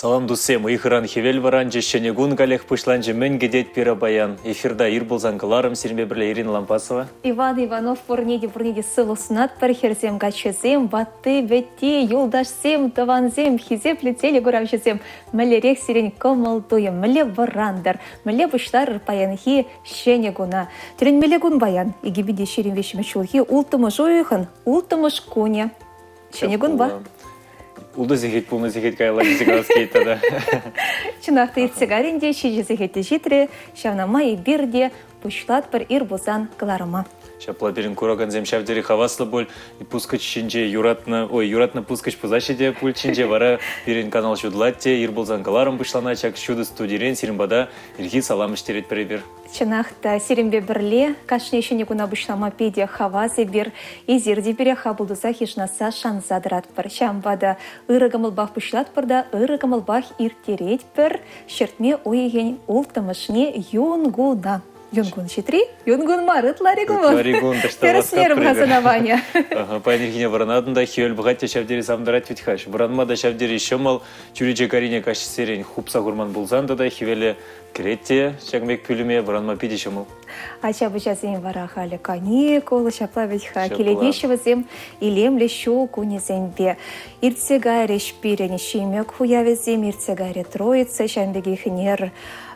Салам, туссем! Ыйхӑран хӗвел вӑранчӗ, ҫӗнӗ кун каллех пуҫланчӗ. Мӗн кӗтет пире паян? Эфирта ир пулсан кӑларӑм сирӗнпе пӗрле Ирина Лампасова. Иван Иванов пурне те пурне те сывлӑх сунатпӑр. Хӗрсем, каччӑсем, ватти-вӗтти, юлташсем, тӑвансем, хисеплӗ телекуравҫӑсем. Мӗнлерех сирӗн кӑмӑл-туйӑм, мӗнле вӑрантӑр, мӗнле пуҫларӑр паянхи ҫӗнӗ куна? Тӗлӗнмелле кун паян, 2023 ҫулхи улттӑмӗш уйӑхӑн улттӑмӗш кунӗ. Ҫӗнӗ кунпа. Ултӑ сехет пулнӑ сехет каялла килсе калас килет тата. Чӑнах та иртсе кайрӗ те ҫичӗ сехет те ҫитрӗ. Ҫавна май эпир те пуҫлатпӑр ир пулсан кӑларӑма. Ҫапла пирӗн куракансем ҫав тери хаваслӑ пуль. Пускӑч ҫинче юратнӑ, ой, юратнӑ пускӑч пусаҫҫӗ те пульт ҫинче вара пирӗн канал ҫутӑлать те ир пулсан кӑларӑм пуҫланать ҫак ҫутӑ студирен сирӗн пата ирхи салам вӗҫтеретпӗр эпир. Чӑнах та, сирӗнпе пӗрле кашни ҫӗнӗ куна пуҫлама питӗ хавас эпир. Эсир те пире хапӑл тусах йышӑнасса шанса тӑратпӑр. Ҫавӑнпа та ырӑ кӑмӑлпах пуҫлатпӑр та ырӑ кӑмӑлпах ирттеретпӗр ҫӗртме уйӑхӗн улттӑмӗшне юнкуна. Юнкун ҫитри? Юнкун мар, ытларикун вӑл. Ытларикун таҫта Тӗрӗслерӗм-ха сана, Ваня. Паян ирхине вӑранатӑн та хӗвел пӑхать те ҫав тери савӑнтарать вӗт-ха. Вӑранма та ҫав тери ҫӑмӑл. Чӳрече карине каҫсерен хупса курман пулсан тата хӗвеле Кӗрет те ҫакӑн пек пӳлӗме вӑранма питӗ ҫӑмӑл. Ача-пӑчасен вара халӗ каникул, ҫапла вӗт-ха. Килекеҫҫӗ вӗсем илемлӗ ҫу кунӗсемпе. Иртсе кайрӗҫ пирӗн Ҫимӗк уявӗсем, иртсе кайрӗ Троица, ҫавӑн пекех ӗнер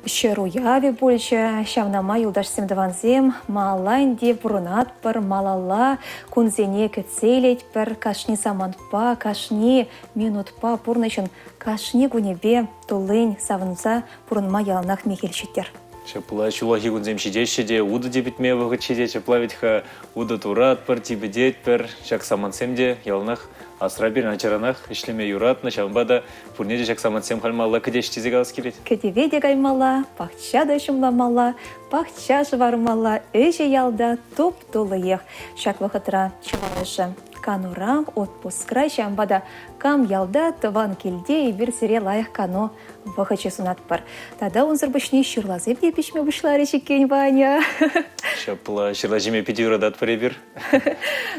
ҫӗр уявӗ пулчӗ. Ҫавна май юлташсем-тӑвансем малалла ӗнтӗ пурӑнатпӑр, малалла кунсене кӗтсе илетпӗр. Кашни самантпа, кашни минутпа пурнӑҫӑн кашни кунӗпе туллин савӑнса пурӑнма яланах мехел ҫиттӗр. Ҫапла ҫуллахи кунсем ҫитеҫҫӗ те утӑ типӗтме вӑхӑт ҫитет. Ҫапла вӗт-ха утӑ туратпӑр, типӗтетпӗр. Ҫак самантсем те яланах асра пирӗн ачаранах ӗҫлеме юратнӑ. Ҫавӑнпа та пурне те ҫак самантсем халь малалла кӗтеҫ тесе калас килет. Кӗтӗве те каймалла, пахча та ҫумламалла, пахча шӑвармалла, ӗҫӗ ялта туп-туллиех. Ҫак вӑхӑтра чылайӑшӗ канура, отпускра, ҫавӑнпа та кам ялта, тӑван килте эпир сире лайӑх кану вӑхӑчӗ сунатпӑр. Тата унсӑр пуҫне ҫырласем те пиҫме пуҫларӗҫ иккен, Ваня. Ҫапла, ҫырла ҫиме питӗ юрататпӑр эпир.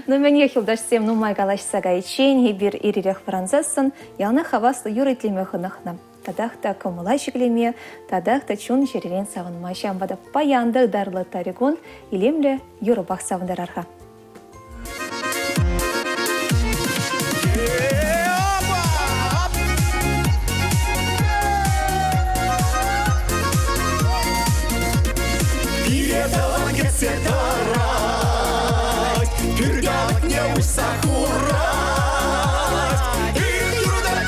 Ну, мӗнех, юлташсем, нумай калаҫса кайиччен эпир ир-ирех вӑрансассӑн яланах хаваслӑ юрӑ итлеме хӑнӑхнӑ. Татах та кӑмӑла ҫӗклеме, татах та чун-чӗререн савӑнма ҫавӑнпа та паян та ытарлӑ Тарикун илемлӗ юрӑпах савӑнтарар-ха. Пире тӑван кӗтсе тӑрать, пӳрт алӑкне уҫса хурать. Ир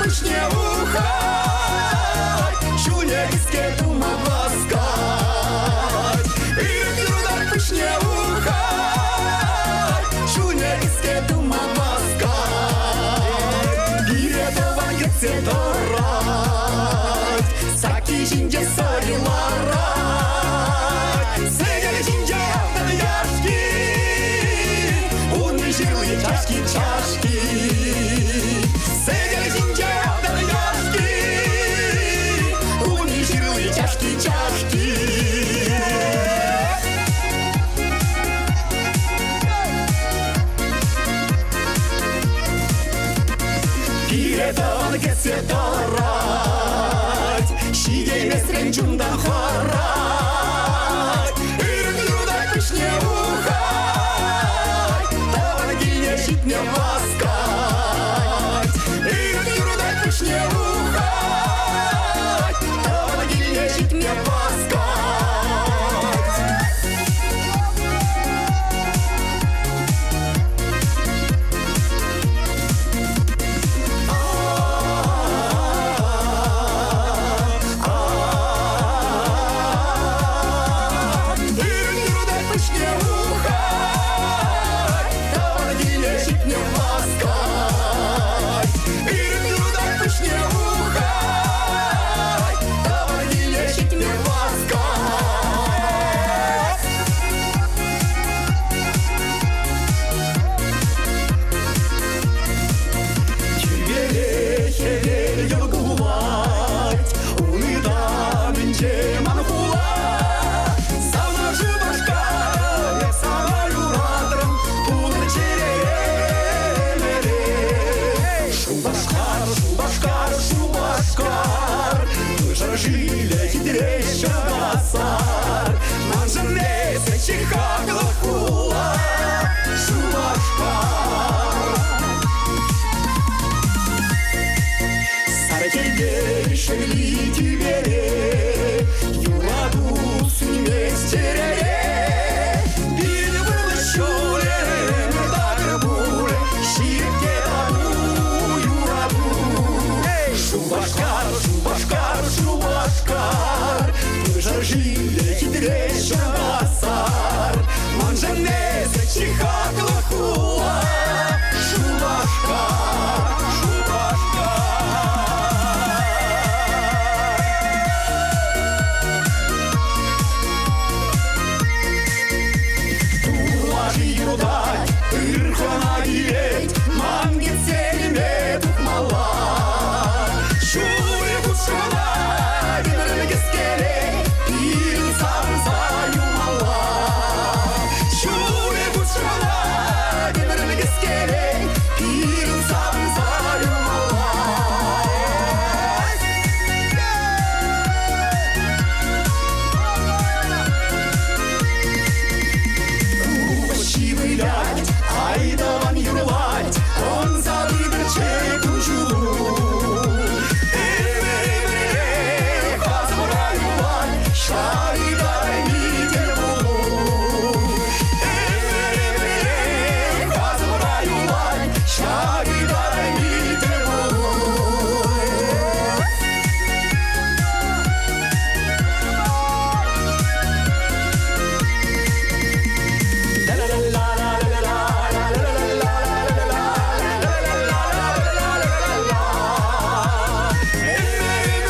пуҫне ухать, ҫулне кӗске тума васкать. Ир пуҫне ухать, ҫулне кӗске тума васкать. Пире тӑван кӗтсе тӑрать, сакки ҫинче сӑри ларать. Сӗтел ҫинче автан яшки, унӑн ҫырли чашки-чашки. Сӗтел ҫинче автан яшки, унӑн ҫырли чашки-чашки. Пире тӑван кӗтсе тӑрать, ҫитеймесрен чунтан хӑрать. Ырӑ юрта куҫне ухать, тӑван килне ҫитме васкать. Ырӑ юрта куҫне ухать, тӑван килне ҫитме васкать. Пуҫне ухать, тӑван киле ҫитме васкать. Ирӗк юртать пуҫне ухать. Хӗвел шевли тӳпере, юрату сӳнмест чӗрере. Пирӗн пурнӑҫ ҫулӗ такӑр пулӗ, ҫирӗп те тату юрату. Шупашкар, Шупашкар, Шупашкар, пыр шӑршиллӗ хитре ҫӑрасар. Маншӑн эсӗ чи хаклӑ хула, Шупашкар, Шупашкар. Тулаши юртать, ырхӑна килет, ман кӗтсе тухмалла. Ҫулӗ хутшӑна кӗмӗл кӗскерет, пирӗн савӑнса юлмалла. Ҫулӗ хутшӑна кӗмӗл кӗскерет, пирӗн савӑнса юлмалла. Упӑшки вылять, айтӑван юрлать, ӑнса пытӑрччӗ кун-ҫулу. Ӗмӗр-ӗмӗрех асӑмра юлать, шар-тарайми тӗл пулу. Ӗмӗр-ӗмӗрех асӑмра юлать, шар-тарайми тӗл пулу.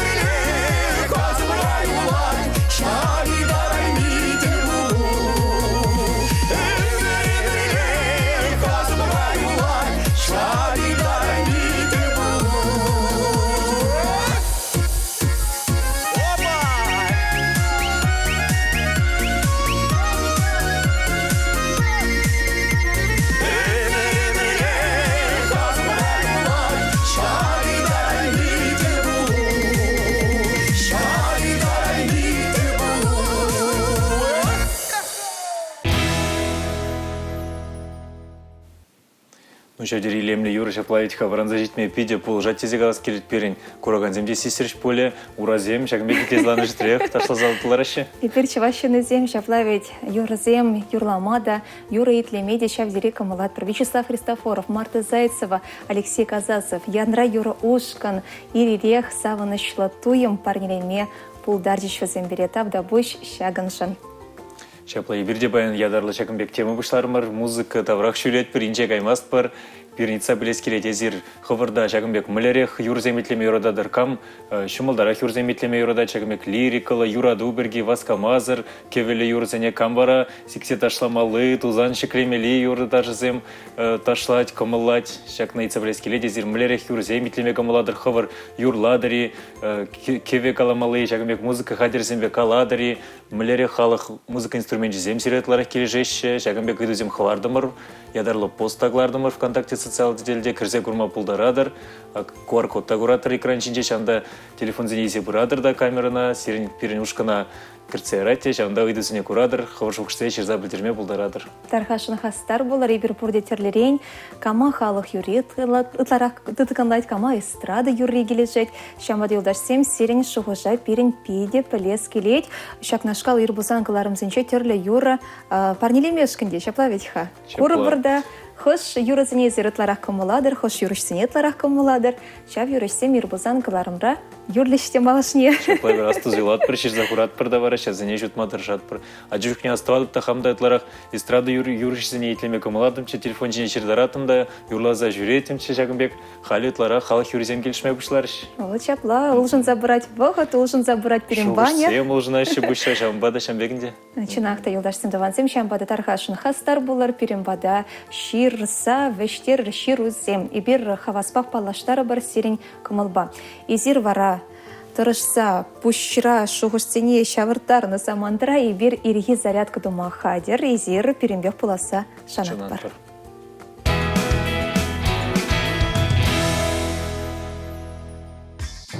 Ӗмӗр-ӗмӗрех асӑмра юлать, шар-тарайми тӗл пулу. Ӗмӗр-ӗмӗрех асӑмра юлать, шар-тарайми тӗл пулу. Опа! Ӗмӗр-ӗмӗрех асӑмра юлать, шар-тарайми тӗл пулу. Шар-тарайми тӗл пулу. Ну, ҫав тери илемлӗ юрӑ ҫапла вӗт-ха вӑранса ҫитме питӗ пулӑшать тесе калас килет пирӗн. Куракансем те сисрӗҫ пулӗ, урасем ҫакӑн пек итлесе ҫитрех ташласа лараҫҫӗ. Эпир чӑваш ҫыннисем ҫапла вӗт юрӑсем юрлама та, юрӑ итлеме те ҫав тери кӑмӑллатпӑр. Вячеслав Христофоров, Марта Зайцева, Алексей Казасов, Янра юрӑ ушкӑн ир-ирех савӑнӑҫлӑ туйӑм парнелеме пултарчӗҫ вӗсем пире. Тавтапуҫ ҫакӑншӑн. Ҫапла эпир те паян ятарлӑ ҫакӑн пек тема пуҫларӑмӑр. Музыка таврах ҫӳретпӗр, инҫе каймастпӑр. Пирӗн ыйтса пӗлес килет, эсир хӑвӑр та ҫакӑн пек мӗнлерех юрӑсем итлеме юрататӑр? Кам ҫӑмӑлтарах юрӑсем итлеме юратать? Ҫакӑн пек лирикӑллӑ, юрату пирки васкамасӑр кӗвӗллӗ юрӑсене кам вара сиксе ташламалли, тусан ҫӗклемелли юрӑ ташӑсем ташлать, кӑмӑллать? Ҫакна ыйтса пӗлес килет, эсир мӗнлерех юрӑсем итлеме кӑмӑллатӑр? Хӑвӑр юрлатӑр-и, кӗвӗ каламалли ҫакӑн пек музыка хатӗрӗсемпе калатӑр-и? Мӗнлерех халӑх музыка инструменчӗсем сире ытларах килӗшеҫҫӗ? Ҫакӑн пек ыйтусем хӑвартӑмӑр. Ятарлӑ пост та кӑлартӑмӑр ВКонтакте социаллӑ тетелте кӗрсе курма пултаратӑр. QR-код та куратӑр экран ҫинче. Ҫавӑнта телефонсене илсе пыратӑр та камерӑна, сирӗн пирӗн ушкӑна кӗртсе ярать те, ҫавӑнта ыйтусене куратӑр, хӑвӑр шухӑшсене ҫырса пӗлтерме пултаратӑр. Тархасшӑн хастар пулӑр, эпир пурте тӗрлӗрен. Кама халӑх юрри ытларах тыткӑнлать, кама эстрада юрри килӗшет. Ҫавӑнпа та, юлташсем, сирӗн шухӑша пирӗн питӗ пӗлес килет. Ҫакнашкал ир пулсан кӑларӑмсенче тӗрлӗ юрӑ парнелемешкӗн те ҫапла вӗт-ха. Курӑпӑр та, хӑш юрӑсене эсир ытларах кӑмӑллатӑр, хӑш юрӑҫсене ытларах кӑмӑллатӑр, ҫав юрӑҫсем ир пулсан кӑларӑмра юрлӗҫ те малашне. Ҫапла эпир асту ҫырса хуратпӑр та вара ҫавсене ҫутма тӑрӑшатпӑр. Ача чухне астӑватӑп та хам та ытларах эстрада юрӑҫисене итлеме кӑмӑллаттӑмччӗ, телефон ҫине ҫыртараттӑм та юрласа ҫӳреттӗмччӗ ҫакӑн пек. Халӗ ытларах халӑх юррисем килӗшме пуҫларӗҫ. Вӑт ҫапла, улшӑнса пырать вӑхӑт, улшӑнса пырать пирӗн Ваня. Шухӑшсем улшӑнаҫҫӗ пуҫра, ҫавӑнпа та ҫавӑн пек ӗнтӗ. Чӑнах та, юлташсем, тӑвансем, ҫавӑнпа та тархасшӑн хастар пулӑр, пирӗн пата ҫырса вӗҫтерӗр ҫырусем. Эпир хаваспах паллаштарӑпӑр сирӗн кӑмӑлпа. Эсир вара тӑрӑшса пуҫра шухӑшсене ҫавӑрттарнӑ самантра эпир ирхи зарядка тума хатӗр. Эсир пирӗнпех пуласса шанатпӑр.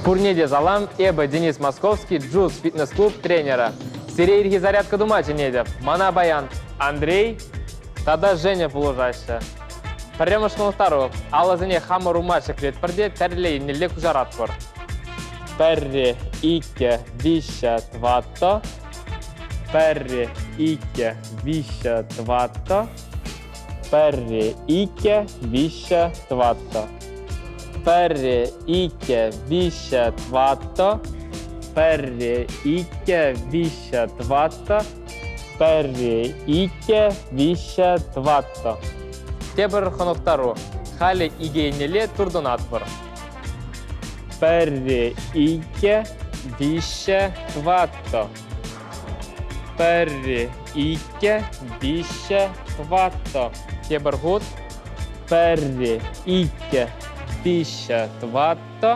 Пурне те салам, эпӗ Денис Московский, Джуз фитнес-клуб тренерӗ. Сире ирхи зарядка тума чӗнетӗп. Мана паян Андрей тата Женя пулӑшаҫҫӗ. Пӗрремӗш хӑнӑхтару. Алӑсене хамӑр ума ҫӗклетпӗр те тӗрлӗ еннелле куҫаратпӑр. Пӗрре, иккӗ, виҫҫӗ, тӑваттӑ. Пӗрре, иккӗ, виҫҫӗ, тӑваттӑ. Пӗрре, иккӗ, виҫҫӗ, тӑваттӑ. Пӗрре, иккӗ, виҫҫӗ, тӑваттӑ. Пӗрре, иккӗ, виҫҫӗ, тӑваттӑ. Пӗрре, иккӗ, виҫҫӗ, тӑваттӑ. Тепӗр хӑнӑхтару. Халӗ икӗ еннелле туртӑнатпӑр. Пӗрре, иккӗ, виҫҫӗ, тӑваттӑ. Пӗрре, иккӗ, виҫҫӗ, тӑваттӑ. Тепӗр хут. Пӗрре, иккӗ, виҫҫӗ, тӑваттӑ.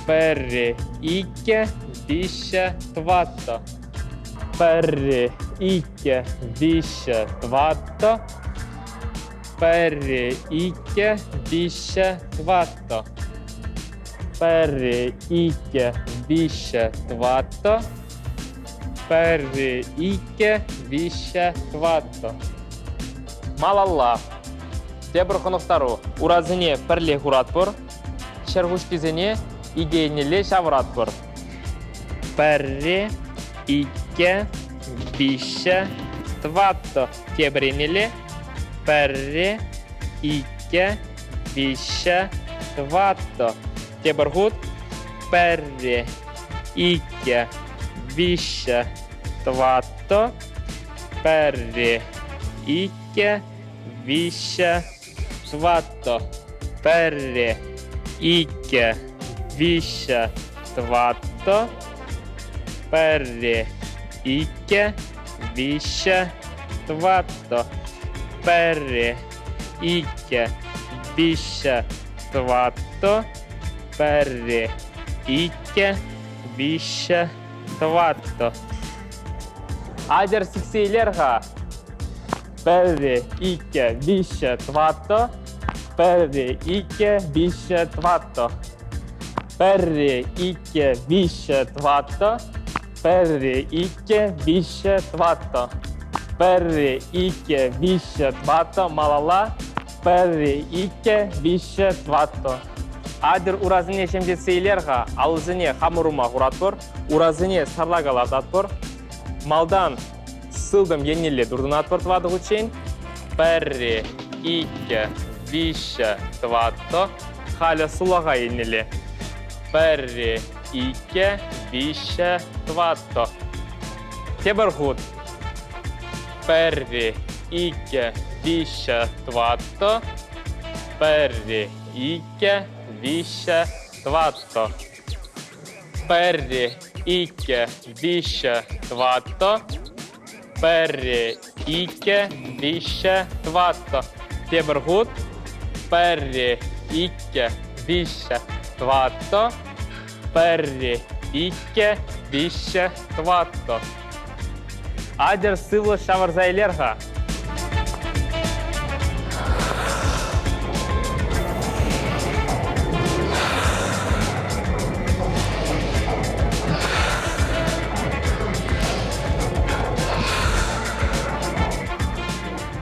Пӗрре, иккӗ, виҫҫӗ, тӑваттӑ. Пӗрре, иккӗ, виҫҫӗ, тӑваттӑ. Пӗрре, иккӗ, виҫҫӗ, тӑваттӑ. Пӗрре, иккӗ, виҫҫӗ, тӑваттӑ. Пӗрре, иккӗ, виҫҫӗ, тӑваттӑ. Малалла. Тепӗр хӑнӑхтару. Урасене пӗрле хуратпӑр. Чӗркуҫҫисене икӗ еннелле ҫавӑратпӑр. Пӗрре, иккӗ, виҫҫӗ, тӑваттӑ. Тепӗр еннелле. Пӗрре, иккӗ, виҫҫӗ, тӑваттӑ. Тепӗр хут. Пӗрре, иккӗ, виҫҫӗ, тӑваттӑ. Пӗрре, иккӗ, виҫҫӗ, тӑваттӑ. Пӗрре, иккӗ, виҫҫӗ, тӑваттӑ. Пӗрре, иккӗ, виҫҫӗ, тӑваттӑ. Пӗрре, иккӗ, виҫҫӗ, тӑваттӑ. Пӗрре, иккӗ, виҫҫӗ, тӑваттӑ. Атьӑр сиксе илер-ха. Пӗрре, иккӗ, виҫҫӗ, тӑваттӑ. Пӗрре, иккӗ, виҫҫӗ, тӑваттӑ. Пӗрре, иккӗ, виҫҫӗ, тӑваттӑ. Пӗрре, иккӗ, виҫҫӗ, тӑваттӑ. Пӗрре, иккӗ, виҫҫӗ, тӑваттӑ. Малалла. Пӗрре, иккӗ, виҫҫӗ, тӑваттӑ. Атьӑр урасене ҫемҫетсе илер-ха. Алӑсене хамӑр ума хуратпӑр. Урасене сарлака лартатпӑр. Малтан сылтӑм еннелле туртӑнатпӑр тӑватӑ хутчен. Пӗрре, иккӗ, виҫҫӗ, тӑваттӑ. Халӗ сулахай еннелле. Пӗрре, иккӗ, виҫҫӗ, тӑваттӑ. Тепӗр хут. Пӗрре, иккӗ, виҫҫӗ, тӑваттӑ. Пӗрре, иккӗ, виҫҫӗ, тӑваттӑ. Пӗрре, иккӗ, виҫҫӗ, тӑваттӑ. Пӗрре, иккӗ, виҫҫӗ, тӑваттӑ. Тепӗр хут. Пӗрре, иккӗ, виҫҫӗ, тӑваттӑ. Пӗрре, иккӗ, виҫҫӗ, тӑваттӑ. Атьӑр сывлӑш ҫавӑрса илер-ха.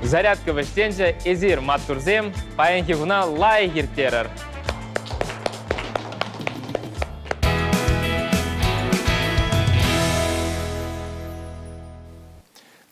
Зарядка вӗҫленчӗ, эсир, маттурсем, паянхи куна лайӑх ирттерӗр.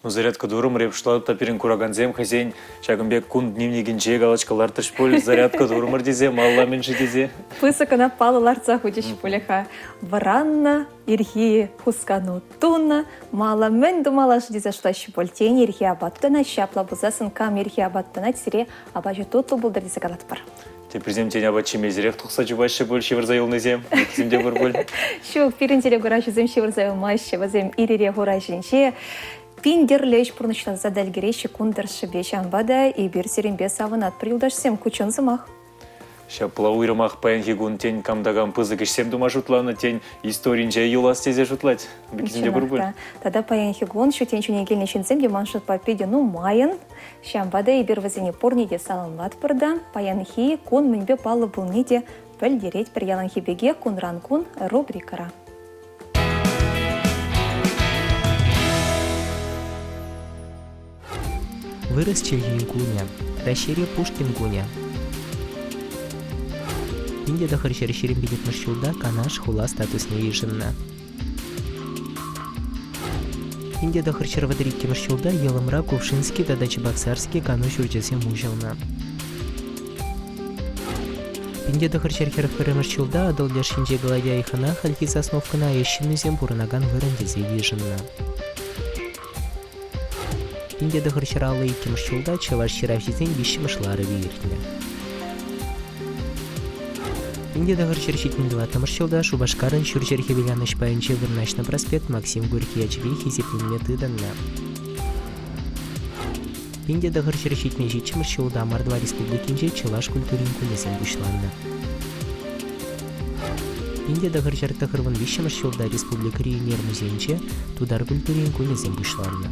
Ну, зарядка турӑмӑр, эп шутлатӑп та пирӗн куракансем хӑйсен ҫакӑн пек кун дневникӗнче галочка лартрӗҫ пуль, зарядка турӑмӑр тесе, малалла мӗн-ши тесе. Пысӑк ӑна паллӑ лартса хучӗҫ пулӗ-ха. Вӑраннӑ, ирхи хускану тунӑ, мала мӗн тумалла-ши тесе шутлаҫҫӗ пуль. Тен, ирхи апат тӑнаҫҫӗ, апла пулсассӑн кам ирхи апат тӑнать, сире апачӗ тутлӑ пултӑр тесе калатпӑр. Теприсем тен апат ҫимесӗрех тухса чупаҫҫӗ пуль, ҫывӑрса юлнисем, ыттисем те пур пуль. Ҫук, пирӗн телекураҫӑсем ҫывӑрса юлмаҫҫӗ. Вӗсем ир-ирех ура ҫинче пин тӗрлӗ ӗҫ пурнӑҫланса та ӗлкӗреҫҫӗ кун тӑршшӗпе. Ҫавӑнпа та эпир сирӗнпе савӑнатпӑр, юлташсем, ку чӑн сӑмах. Ҫапла уйрӑмах паянхи кун тен кам та кам пысӑк ӗҫсем тума шутланӑ, тен историнче юлас тесе шутлать. Пеккисем пур пуль. Тата паянхи кун ҫут тӗнчене килнӗ ҫынсем те ман шутпа питӗ нумайӑн. Ҫавӑнпа та эпир вӗсене пурне те саламлатпӑр та паянхи кун мӗнпе паллӑ пулни те пӗлтеретпӗр яланхи пекех кунран кун рубрикӑра. Вырӑс чӗлхин кунӗ, Раҫҫейре Пушкин кунӗ. 1925 ҫулта Канаш хула статусне йышӑннӑ. 1932 ҫулта Йӑлӑмра Кувшински тата Чебоксарски кану ҫурчӗсем уҫӑлнӑ. 1941 ҫулта Атӑл леш енчи Голодяйхӑна хальхи Сосновкӑна ӗҫ ҫыннисем пурӑнакан вырӑн тесе йышӑннӑ. 1952 ҫулта чӑваш ҫыравҫисен виҫҫӗмӗш ларӑвӗ иртнӗ. 1974 ҫулта Шупашкарӑн ҫурҫӗр хӗвеланӑҫ пайӗнче вырнаҫнӑ проспект Максим Горький ячӗпе хисепленме тытӑннӑ. 1977 ҫулта Мордва Республикинче чӑваш культурин кунӗсем пуҫланнӑ. 1993 ҫулта Республикӑри ӳнер музейӗнче тутар культурин кунӗсем пуҫланнӑ.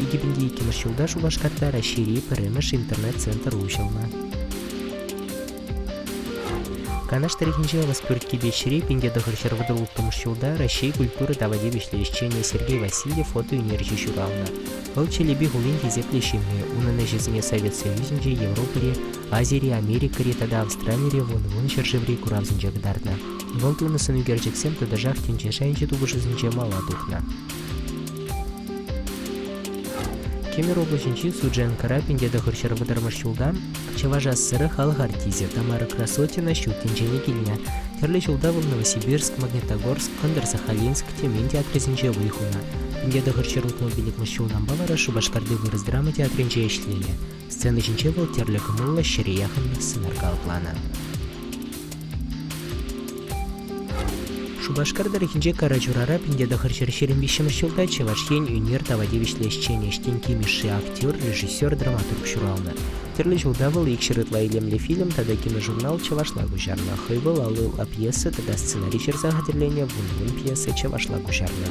2002 ҫулта Шупашкарта Раҫҫейри пӗрремӗш интернет-центр уҫӑлнӑ. Канаш тӑрӑхӗнчи Ӑвӑспӳрт Кипеҫри 1936 ҫулта Раҫҫей культура тава тивӗҫлӗ ӗҫченӗ Сергей Васильев фотоӳнерҫӗ ҫуралнӑ. Вӑл Челепи хулин хисеплӗ ҫынни, унӑн ӗҫӗсене Совет Союзӗнче, Европӑри, Азири, Америкӑри тата Австралири вун-вун ҫӗршыври куравсенче кӑтартнӑ. Вӑл тунӑ сӑнӳкерчӗксем тӑтӑшах тӗнче шайӗнчи тупӑшусенче мала тухнӑ. Кемер облаҫӗнчи Судженкӑра 1930 ҫулта Чӑваш АССР халӑх артисчӗ Тамара Красотина ҫут тӗнчене килнӗ. Тӗрлӗ ҫулта вӑл Новосибирск, Магнитогорск, Кӑнтӑр Сахалинск, Тюмень театрӗсенче вӑй хунӑ. 1965 ҫултанпа вара Шупашкарти вырӑс драма театрӗнче ӗҫленӗ. Сцена ҫинче вӑл тӗрлӗ кӑмӑллӑ ҫӗре яхӑн сӑнар калӑпланӑ. Шупашкар тӑрӑхӗнче Карачурара 1923 ҫулта Чӑваш Ен ӳнер тава тивӗҫлӗ ӗҫченӗ Ӗҫтенкки Мишши актер, режиссер, драматург ҫуралнӑ. Тӗрлӗ ҫулта вӑл икҫӗр ытла илемлӗ фильм тата киножурнал чӑвашла куҫарнӑ. Хӑй вӑл алла пьеса тата сценари ҫырса хатӗрленӗ вун-вун пьеса чӑвашла куҫарнӑ.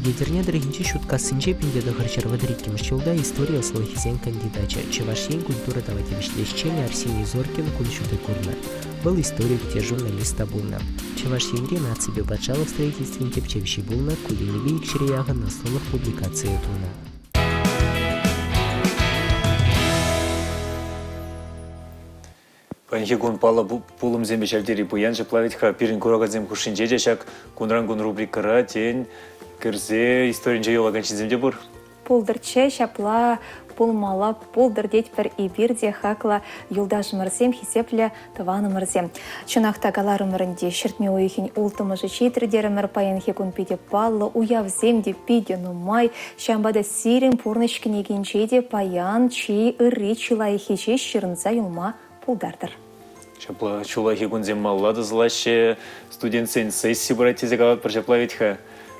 Етӗрне тӑрӑхӗнчи Ҫуткассинче 1932 ҫулта истори ӑслӑлӑхӗсен кандидачӗ, Чӑваш Ен культура тава тивӗҫлӗ ӗҫченӗ Арсений Зоркин кун ҫути курнӑ. Вӑл историк те, журналист та пулнӑ. Чӑваш Енри наципе патшалӑх строительствин тӗпчевҫи пулнӑ, ку енӗпе икҫӗре яхӑн ӑслӑлӑх публикацийӗ тунӑ. Паянхи кун паллӑ пулӑмсемпе ҫав тери пуян ҫапла вӗт-ха пирӗн куракансем хушшинче те ҫак кунран-кун рубрикӑра, тен, кӗрсе историнче юлакан ҫынсем те пур. Пултӑрччӗ ҫапла пулмалла пултӑр тетпӗр эпир те хаклӑ юлташӑмӑрсем, хисеплӗ тӑванӑмӑрсем. Чӑнах та каларӑмӑр ӗнтӗ, ҫӗртме уйӑхӗн улттӑмӗшӗ ҫитрӗ терӗмӗр. Паянхи кун питӗ паллӑ, уявсем те питӗ нумай. Ҫавӑнпа та сирӗн пурнӑҫ кӗнекинче те паян чи ырри, чи лайӑххи ҫеҫ ҫырӑнса юлма пултартӑр. Ҫапла ҫуллахи кунсем малалла тӑсӑлаҫҫӗ. Студентсен сесси пырать тесе калатпӑр ҫапла вӗт-ха.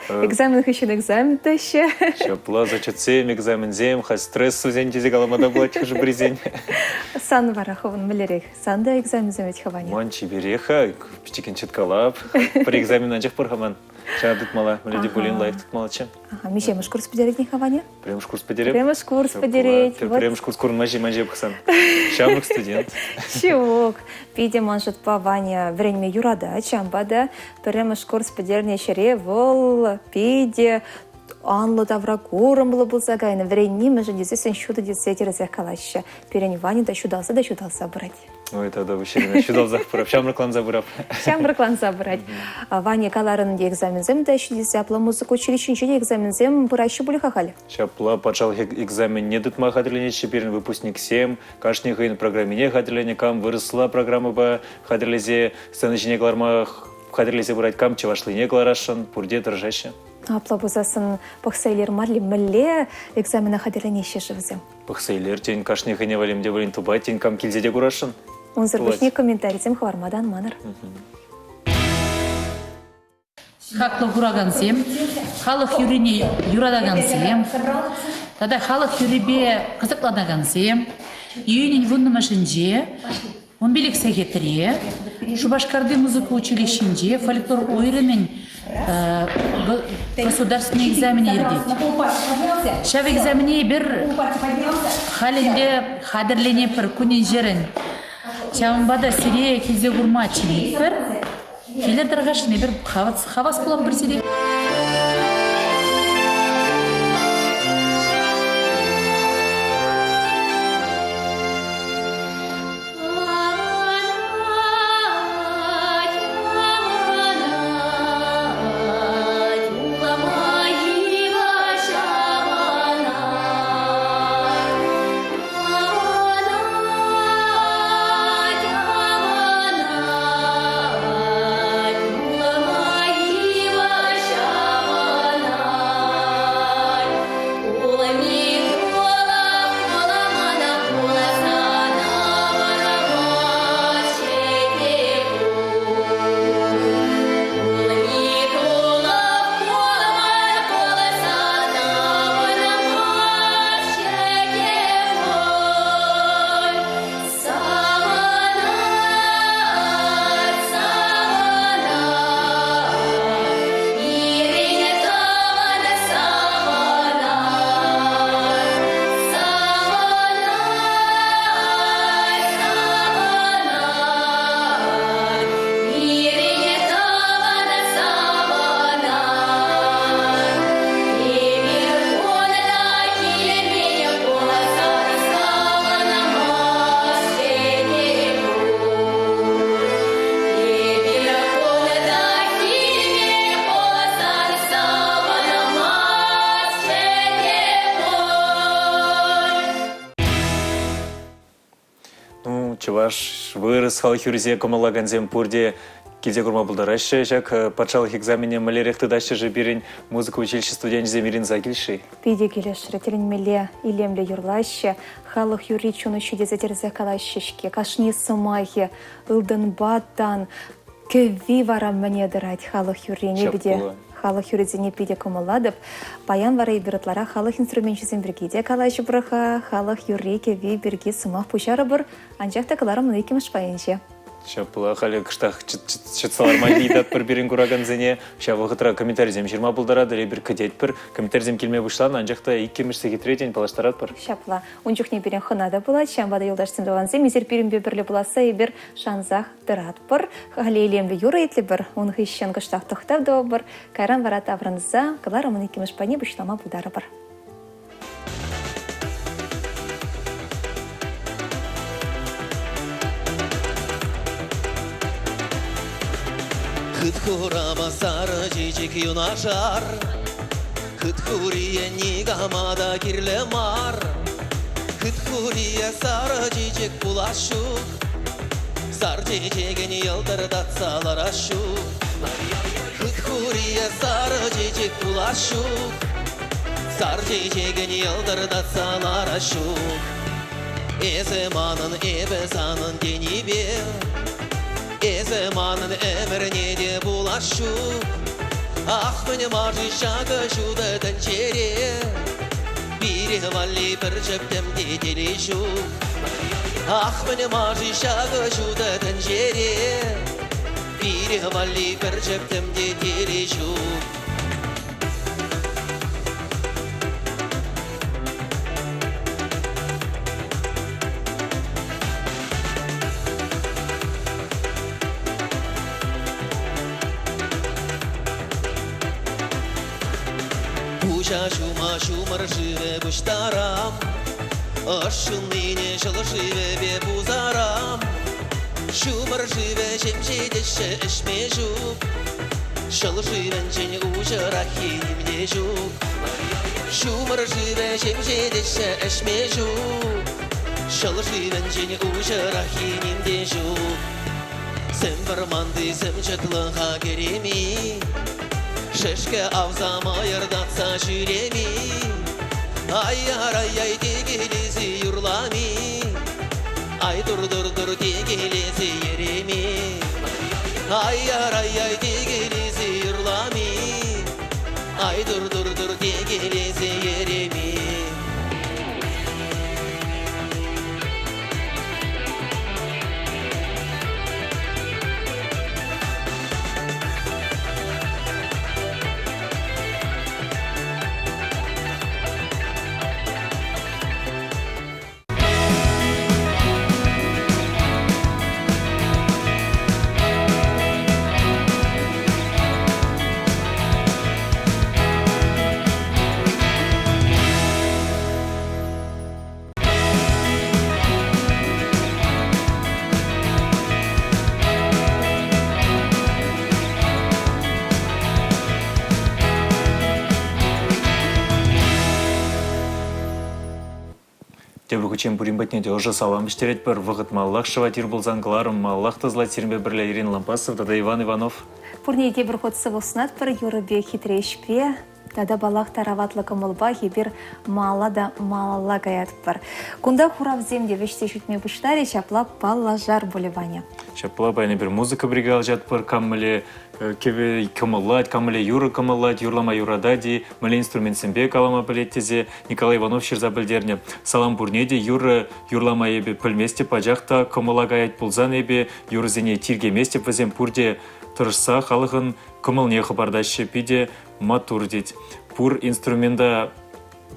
Экзамен хыҫҫӑн экзамен теҫҫӗ. Ҫапла зачетсем, экзаменсем, халь стресс вӗсен тесе калама та пулать хӑшӗ-пӗрисен. Сан вара хӑвӑн мӗнлерех? Сан та экзаменсем вӗт-ха, Ваня? Ман чиперех-ха, пӗчӗккӗн чыткалап. Пӗр экзамен анчах пур-ха ман. Ҫавна тытмалла, мӗнле те пулин лайӑх тытмаллаччӗ. Ага, миҫемӗш курс пӗтеретӗн-ха, Ваня? Пӗрремӗш курс пӗтереп. Пӗрремӗш курс пӗтерет. Пӗрремӗш курс курӑнмасть-и ман ҫине пӑхсан? Ҫамрӑк студент. Ҫук. Питӗ ман шутпа Ваня вӗренме юратать, ҫавӑнпа та пӗрремӗш курс пӗтернӗ ҫӗре вӑл питӗ анлӑ тавра курӑмлӑ пулса кайнӑ. Вӗренни мӗншӗн тесессӗн ҫутӑ тесе тӗрӗсех калаҫҫӗ. Пирӗн Ваня та ҫуталса та ҫуталса пырать. Ой, тата ҫырма ҫуталсах пырап, ҫамрӑкланса пырап. Ҫамрӑкланса пырать. Ваня каларӑн те экзаменсем те ҫитесе, апла музыка училищинче те экзаменсем пыраҫҫӗ пуль-ха халь? Ҫапла, патшалӑх экзаменне тытма хатӗрленеҫҫӗ пирӗн выпускниксем. Кашни хӑйӗн программине хатӗрленӗ, кам вырӑсла программӑпа хатӗрлесе сцена ҫине кӑларма хатӗрлесе пырать, кам чӑвашлине кӑларасшӑн, пурте тӑрӑшаҫҫӗ. Апла пулсассӑн пӑхса илер мар-ли, мӗнле экзамена хатӗрленеҫҫӗ-ши вӗсем? Пӑхса илер, тен, кашни хӑйне валли те пулин тупать, тен, кам килсе те курасшӑн. Унсӑр пуҫне комментарисем хӑварма та ан манӑр. Хаклӑ куракансем, халӑх юррине юратакансем тата халӑх юррипе кӑсӑкланакансем июнӗн вуннӑмӗшӗнче 15 сехетре Шупашкарти музыка училищинче фольклор уйрӑмӗн государственный экзаменӗ иртет. Ҫав экзамене эпир халь ӗнтӗ хатӗрленетпӗр кунӗн-ҫӗрӗн. Ҫавӑнпа та сире килсе курма чӗнетпӗр. Килӗр тархасшӑн, эпир хавас пулатпӑр сире. чӑваш, вырӑс халӑх юррисене кӑмӑллакансем пурте килсе курма пултараҫҫӗ. Ҫак патшалӑх экзаменне мӗнлерех тытаҫҫӗ-ши пирӗн музыка училищи студенчӗсем Ирина килши? Питӗ килӗшрӗ, тӗлӗнмелле илемлӗ юрлаҫҫӗ. Халӑх юрри чун уҫҫи тесе тӗрӗсех калаҫҫӗ-ҫке. Кашни сӑмахӗ ылтӑнпа тан. Кӗвви вара мӗне тӑрать халӑх юррине Ҫак питӗ пулӑ. халӑх юррисене питӗ кӑмӑллатӑп. Паян вара эпир ытларах халӑх инструменчӗсем пирки те калаҫӑпӑр-ха, халӑх юрри-кӗвви пирки сӑмах пуҫарӑпӑр, анчах та кӑларӑмӑн иккӗмӗш пайӗнче. Ҫапла, халӗ кӑштах чӑтса ларма ыйтатпӑр пирӗн куракансене. Ҫав вӑхӑтра комментарисем ҫырма пултаратӑр, эпир кӗтетпӗр. Комментарисем килме пуҫланӑ, анчах та иккӗмӗш сехетре тен паллаштаратпӑр. Ҫапла. Ун чухне пирӗн хӑна та пулать, ҫавӑнпа та юлташсем тӑвансем, эсир пирӗнпе пӗрле пуласса эпир шансах тӑратпӑр. Халӗ илемлӗ юрӑ итлӗпӗр, ун хыҫҫӑн кӑштах тӑхтав тӑвӑпӑр, кайран вара таврӑнса кӑларӑмӑн иккӗмӗш пайне пуҫлама пултарӑпӑр. Хыт хурама сарӑ чечек юнашар, Хыт хурие никама та кирлӗ мар. Хыт хурие сарӑ чечек пулас ҫук, Сар чечекӗн йӑлтӑртатса ларас ҫук. Хыт хурие сарӑ чечек пулас ҫук, Сар чечекӗн йӑлтӑртатса ларас ҫук. Эсӗ манӑн, эпӗ санӑн тенипе Эсӗ манӑн ӗмӗрне те пулас ҫук. Ах, мӗн мар-ши ҫакӑ ҫутӑ тӗнчере? Пире валли пӗр чӗптӗм те телей ҫук. Ах, мӗн мар-ши ҫакӑ ҫутӑ тӗнчере? Пире валли пӗр чӗптӗм те телей ҫук. Пуҫа ҫума ҫумӑр шывӗ пуҫтарам, Ӑшшӑннине ҫӑл шывӗпе пусарам. Ҫумӑр шывӗ ҫемҫетеҫҫӗ ӗҫме ҫук, Ҫӑл шывӗнчен уҫӑраххи ним те ҫук. Ҫумӑр шывӗ ҫемҫетеҫҫӗ ӗҫме ҫук, Ҫӑл шывӗнчен уҫӑраххи ним те ҫук. Сӗм вӑрманти сӗм чӑтлӑха кӗрем-и, Шӗшкӗ авса мӑйӑртатса ҫӳрем-и, Ай-яр-ай-яй текелесе юрлам-и, Ай тур-тур-тур текелесе йӗрем-и, Ай-яр-ай-яй текелесе юрлам-и, Ай тур-тур-тур текелесе йӗрем-и. Тепӗр хутчен пурин патне те ӑшӑ салам вӗҫтеретпӗр. Вӑхӑт малаллах шӑвать ир пулсан кӑларӑм малаллах тӑсӑлать сирӗнпе пӗрле Ирина Лампасова тата Иван Иванов. Пурне те пӗр хут сывлӑх сунатпӑр юрӑпе хитре ӗҫпе тата паллах тараватлӑ кӑмӑлпа эпир малалла та малалла каятпӑр. Кунта хуравсем те вӗҫсе ҫитме пуҫларӗҫ, ҫапла паллашар пулӗ Ваня. Ҫапла паян эпир музыка бригади кам мӗнле кӗвӗ кӑмӑллать, кам мӗнле юрӑ кӑмӑллать, юрлама юратать-и, мӗнле инструментсемпе калама пӗлет тесе Николай Иванов ҫырса пӗлтернӗ. Салам пурне те юрӑ юрлама эпӗ пӗлместӗп, пачах та кӑмӑла каять пулсан эпӗ юрӑсене тиркеместӗп, вӗсем пурте тӑрӑшса халӑхӑн кӑмӑлне хӑпартаҫҫӗ, питӗ маттур тет. Пур инструмента